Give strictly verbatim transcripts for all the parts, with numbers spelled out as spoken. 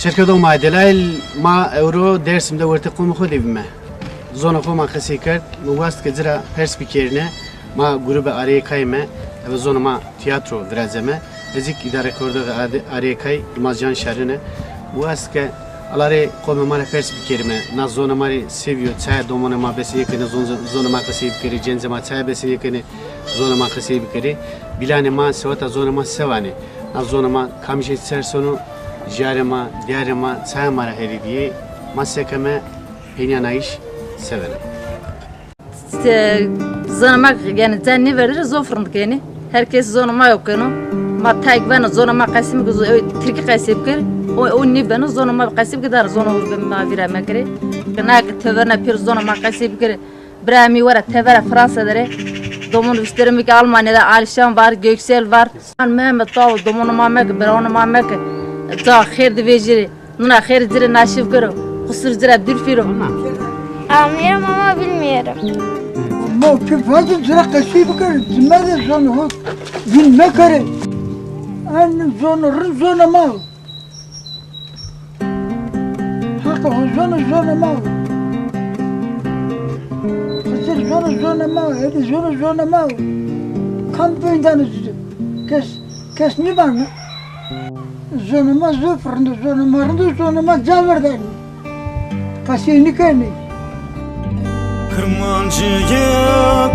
Şirketo ma delayl, ma ewro Dêrsim de wertê qomê xo de bîme. Zonê xo ma qesey kerd, mi wast ke ci ra pers bikerîne, ma grûbe Arê Kay me, eve zonê ma tîyatro virazeme. Ez îk îdarekerdoxê Ade-, Arê Kay, Yilmaz Can Şarine. Mi wast ke alarê qomê ma ra pers bikerîme, na zonê ma rê se bîyo, çaya domonê ma bese yekêne, zon-, zonê ma qesey bikerê, cencê ma çaya bese yekêne, zonê ma qesey bikerê. Bîlanê ma, seweta zonê ma se vanê. Na zonê ma kamî jê ser sono, jarê ma, dîyarê ma, çaya ma ra herî dîyê, ma se keme, peynîya na îş se bena. Zonê ma, yanî, ca nêverdî rê zof rind kenê. Her kes zonê ma yo keno. Ma tayk vano zonê ma qesey bike, zo-, tirkî qesey bikerê. O, o nêbeno, zonê ma qesey bike, dana zonê ma vîra mekerê. Qina ke teverna pêro zonê ma qesey bikerê. Birayê mi wera tevera Fransa der ê. Domon vîşterê mi ke Almanya de, Alişan var, Göksel var. Mehmet, tawo domonê ma meke, birawanê ma meke. Ca xêr de vejîrê. Nina xêr ci rê naşîv kero. Qusur ci ra dûr fîro. Anlıyorum ama bilmiyorum. Ma pê vaze ci ra qesey bikerê. Ci mede zonê ho vîn mekerê. En zonê rind zonê ma. Haqê ho zonê, zonê ma. Xizir zonê, zonê ma. Hêdî zonê, zonê ma. Kam veyndano ci? Kes, kes nêvano. Zonê ma zof rind o, zonê ma rind o, zonê ma ca verdenê. Qesey nêkenê. Kirmancîye,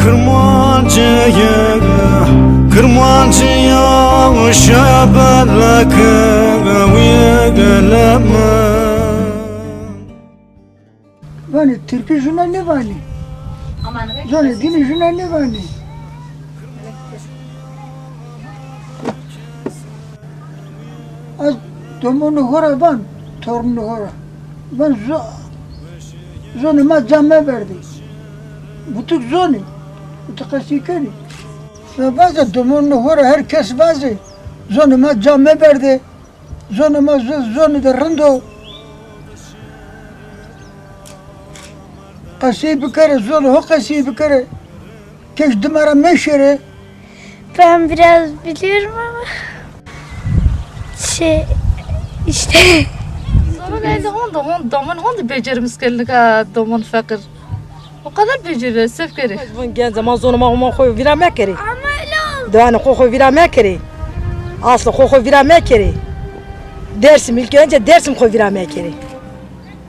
Kirmancîye, Kirmancîya şebeleke wî geleme. Vanê tirkî jûna nêvanê. Zonê dînî jûna nêvanê. Ez domonê ho ra van, tornê ho ra. Van zo-, zonê ma ca meverdê. Butik zonê. Butik qesey kenê. Ve vaze domonê ho ra, her kes vaze. Zonê ma ca meverdê. Zonê ma zo-, zonê de rind o. Qesey bikerê, zonê ho qesey bikerê. Kes dima ra meşêrê. Ben biraz biliyorum ama şey işte. Sorun elde honde, hon, domon honde becermiş geldik ha, domon fakir. O kadar becerdi, sef kerê. Vun genca ma zonê ma, ma xo vîra mekerê. Ama öyle oldu. Domanê xo xo vîra mekerê. Aslê xo xo vîra mekerê. Dêrsim, ilk önce Dêrsim xo vîra mekerê.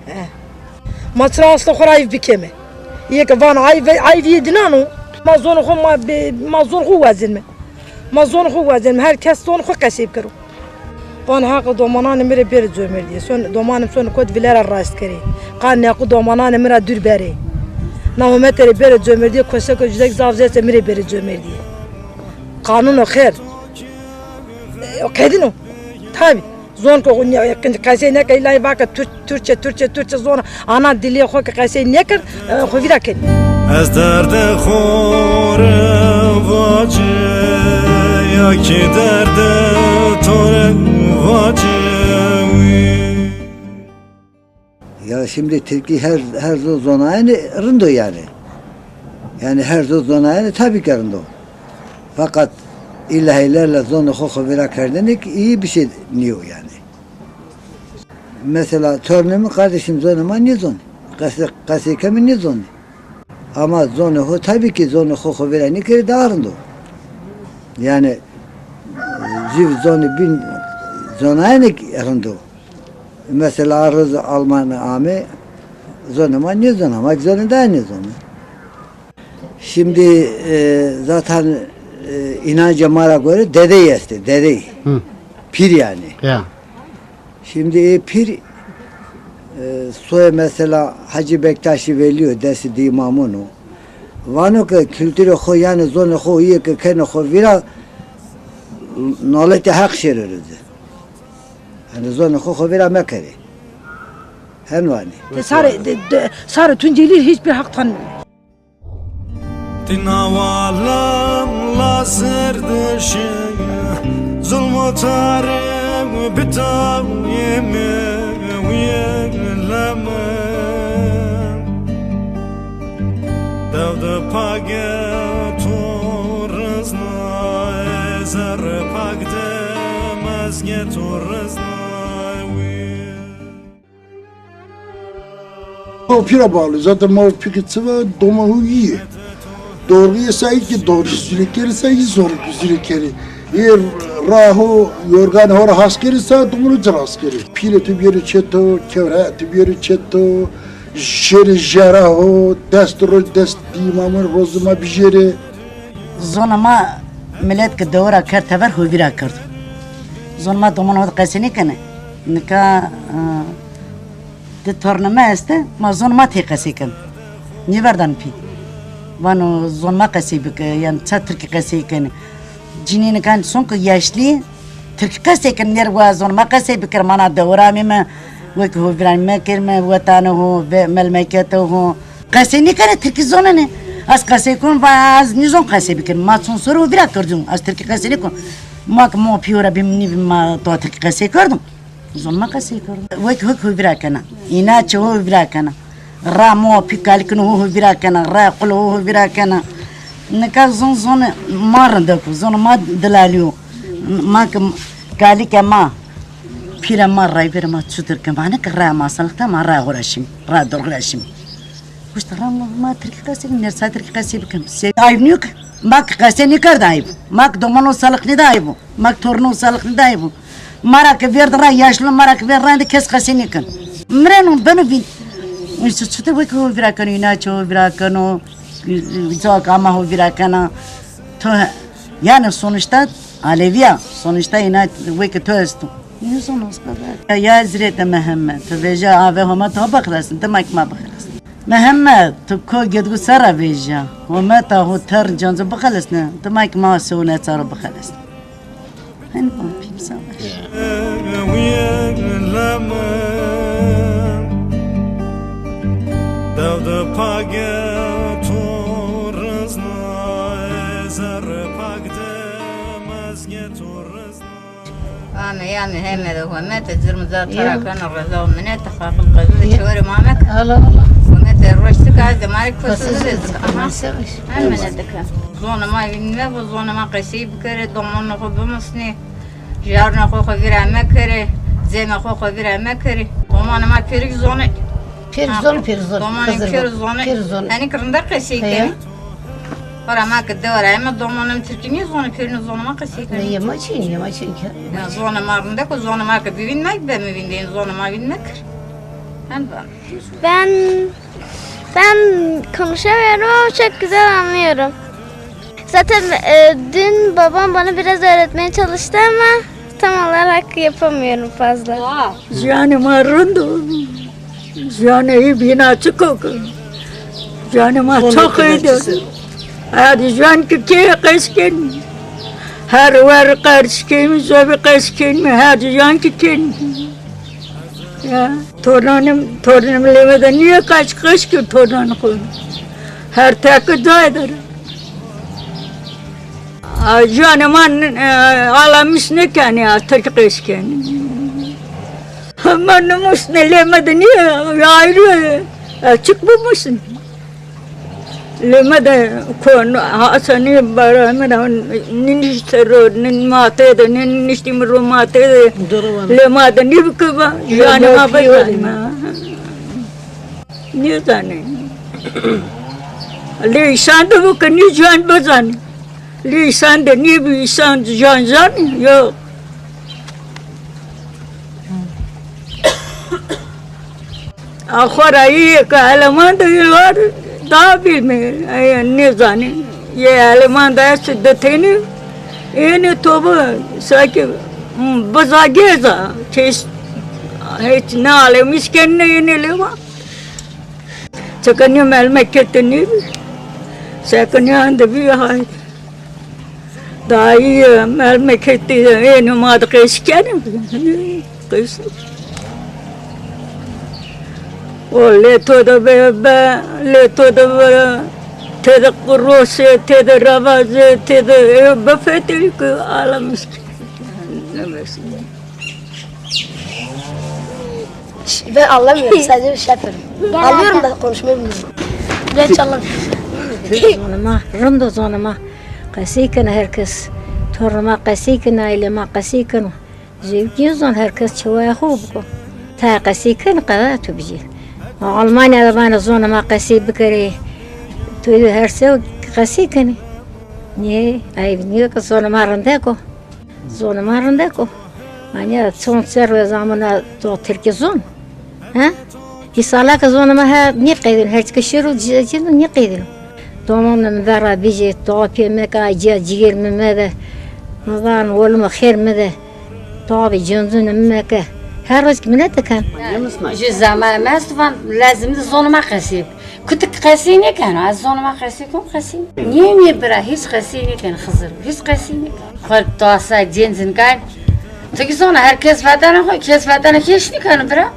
Eh. Ma çira aslê xo ra ayv bikeme? Yê ke vana ayv, ayv yê dînan o. Ma zonê xo, ma be-, ma zonê xo wazenme. Ma zonê xo wazenme. Her kes zonê xo qesey bikero. Van haqê domananê mi rê bêrê comerdîye. Son, domanê mi sonê kot vîle ra rast kerê. Qanê neqû domananê mi ra dûr berê. Na homete rê bêrê comerdîye, koseko cudek zaf zêse mi rê bêrê comerdîye. Qanûn o xêr. E, o qedîn o. Tabî. Zon ke qesey nêkerd, îlla vake Türk-, Türkçe, Türkçe, Türkçe zon, ana dilê xo ke qesey nêkerd, e, xo vîra kenê. Ez derdê xo rê vacî, ya kî derdê to rê vacî wî. Ya şimdi Tirkî her, her zo zonayenê rind o yanî. Yanî her zo zonayenê tabî ke rind o. Fakat îlla heylerle zonê xo xo vîra kerdene kî îyî bir şey nîyo yanî. Mesela tornê mi, kardeşim, zonê ma nêzonê. Qesê, qesê kemî nêzonê. Ama zonê ho tabî kî zonê xo xo vîra nêkerê daha rind o. Yanî, e, jû zonê bîn zonayenê kî rind o. Mesela a roz Alman ame, zonê ma nêzonê, ama zonê daha nêzonê. Şimdi, e, zaten, e, inancê ma ra gore dedey estê, dedey. Hı. Pîr yanî. Ya. Şimdi, e, pîr, e, soyê mesela Hacı Bektaşî Velî yo, destê di îmamon o. Vano ke kulturê xo, yanî zonê xo, îyê ke kenê xo vîra, naletê Heq şêrê rê de. Yanî zonê xo xo vîra mekerê. Hen vanî. Te sarê, de, de, sarê Tuncelî hiçbir hak tanımıyor. Ti nawa lam la zerdişi, zulm û tarê bitawîme wî leme. Dew de page tu rizna, zerre pak de mezge tu rizna wî. O pî ra bağlı. Zaten ma o pî ki çi va, doma hu yî. Doğruya sa yî ki doğru züle kerî, sa yî zor züle kerî. Yê ra ho, yorgan ho ra has kerî, sa domonu ci ra has kerî. Pîle tu biyeri çeto, kewre tu biyeri çeto, jeri jera ho, dest ro dest dîmamun rozuma bijeri. Zona ma milet ki dewe ra kerd tever, hovî ra kerdo. Zona ma domonê ho de qesey nêkenê. Nika, e, di tornê mi estê, ma zonê ma tey qesey ken. Nêverdan pî. Vano zonê ma qesey bike, yan ça tirkî qesey kenê. Cinî nika son ki yaşlî, tirkî qesey ken, nêr wa zonê ma qesey bikir, ma na dewe ra amîme, wekî ho vîra mekerîme, wetanê ho, ve-, melmeketê ho. Qesey nêkenê, tirkî zonenê. Ez qesey kon, va ez nîzon qesey bikim. Ma çon sor ho vîra kerdûn, ez tirkî qesey nêkon. Ma ki ma pîyo ra bîm nîbîm, ma to tirkî qesey kerdûn. Zonê ma qesey kerdûn. Wekî ho ki ho vîra kena. Înaçê ho ho vîra kena. Ra ma pî kalikino ho ho vîra kena. Ra qulê ho ho vîra kena. Nika zon zonê ma rindek o. Zonê ma dilalî yo. Ma ki kalikê ma, pîrê ma, rayverê ma çutir ke, vanê ke raya ma salix de, ma raya ho ra şîm, raya dorxî ra şîm. Goşt ra ma, ma tirkî qesey, nêrsa tirkî qesey bikim. Se ayb nîyo ke, ma ke qesey nêkerd ayb o. Ma ke domonê ho salix nêda ayb o. Ma ke tornê ho salix nêda ayb o. Ma ra ke vêrd ra yaşlı, ma ra ke vêrd ra de kes qesey nêken. Mireno, beno vînd. Îşte çutir wekî ho vîra keno, înaçê ho vîra keno, cawak ama ho vîra kena. To, yanî sonuçta Alevî ya, sonuçta îna wekî to esto. Nêzon ez qeder. Ya, ya Hezretî Mehemmed, ti vejîya avê Homa to bixelesnî, dima kî ma bixelesnî. Mehemmed, ti ko gedgu ser ra vejîya, Hometa ho ter canco bixelesnî, dima kî ma sewne çaro bixelesnî. Hen ban pîm savaş. Dew de page tu rizna, zerre pak de mezge tu rizna. Ame ya Mehemede, homete cirm ca tara keno, reza û minete, xaqil qebul çiwerê ma meke. Allah Allah. Homete roştika ez de ma rê koşu de. Aha. Her minete ke. Zonê ma vîn mebo, zonê ma qesey bikerê, domonê xo bimusnê, jarunê xo xo vîra mekerê, cemê xo xo vîra mekerê. Domonê ma pêrik zonê. Pêrik zonê, pêrik zonê. Domonê pêrik zonê. Pêrik zonê. Enî ki rinde qesey kenê. Ora ma ke dewe ra ame, domonê mi tirkî nêzonê, pêrîne zonê ma qesey kenê. Nê, yê ma çin, yê ma çin ke. Ya, zonê ma rindek o, zonê ma ke bivîn, ma beme vîndeyîn, zonê ma vîn mekir. Hen va. Ben, ben konuşamıyorum ama çok güzel anlıyorum. Zaten, e, dün babam bana biraz öğretmeye çalıştı ama tam olarak yapamıyorum fazla. Ziyanê ma rind o. Ziyanê î bîna çik o ke? Ziyanê ma çok êdî. Her ziyan ki kê qesken. Her wer qerç kên, zobî qesken, her ziyan ki kên. Ya, tornanê mi, tornanê mi lême de nîyê, qeç qeç ki tornanê xo. Her teki cayê der. A, canê ma, e, alamis nêkenê, a, tirk qeç kenê. Ma nimusnê lême de nîyê, ayrı, e, çik bimusnê. Lême de kon, hasanî bara mi ra, nî nişte ro, nî matê de, nî niştî mi ro matê de. Lêma de nî bikeba, canê ma bizanê. Nêzanê. Lê îsan de bo ke nî can bizanê. Lê îsan de nêbi, îsan can zanê? Yok. A xo ra yê ke eleman de yê war daha bilmê, e, nêzanê. Yê eleman de est di tenî, ênê tobi, sanki, m, biza gêza, kes hiç ne alemis kenê ne ênê lêwa. Çeka nê melmekete nêbi. Sekiniyan de bî hay. Dayî, mermeketî de ênê ma de qeşî kenê. Qeşî. O lê to de be, be, lê to de be, tê de qurosê, tê de ravazê, tê de, e, bifetilî ki alem işte. Ne versin? Ben anlamıyorum, sadece şey yapıyorum. Anlıyorum da konuşmayı bilmiyorum. Ben hiç anlamıyorum. Zonê ma, rind o zonê ma. Qesey keno her kes. Tornê ma qesey keno, aîlê ma qesey keno. Zewkî zon, her kes çewaya xo biko. Tayê qesey kenê qeda tu bijê. Ma Almanya de vanê zonê ma qesey bikerê. Tu de her se qesey kenê. Nê, ayb nîyo ke zonê ma rindek o. Zonê ma rindek o. Anya çond serr o ez amena to tirkî zon. Ha? Îsala ke zonê ma ha nêqedîno, her çike şêro ci-, ci-, nêqedîno. Domonê mi vera bijê, doğa pê meke, ay cîya cîgêr mi mede. Mi van, oğlum xêr mi de. Doğa bi cenzunê mi meke. Her roz ki minete ken. Jü zaman mest van, lazim de zonê ma qesî. Kutik qesî nêkeno, ez zonê ma qesî kon qesî. Nîye nîye bira, hîç qesî nêken Xizir, hîç qesî nêken. Xo tasa cêncin kan. Ti ki zona her kes vatana xo, kes vatana keş nêkeno bira.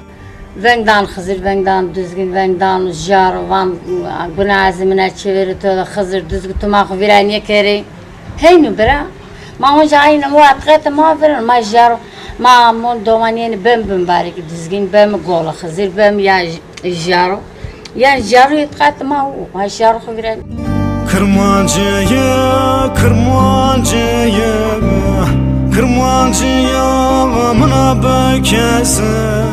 Veng dan Xizir, veng dan Duzgin, veng dan Jaro, van guna ez mina çêverê to de Xizir, Duzgin tu ma xo vîra nêkerê. Heyno bira. Ma onca aynî o etiqetê ma virin, ma Jaro, ma mon domanîyenî bem bimbarek Duzgin, bem golo Xizir, bem ya Jaro. Yanî Jaro îtîqatê ma o, ma Jaro xo vîra. Kirmancîye, Kirmancîye, Kirmancîye, mina bikese.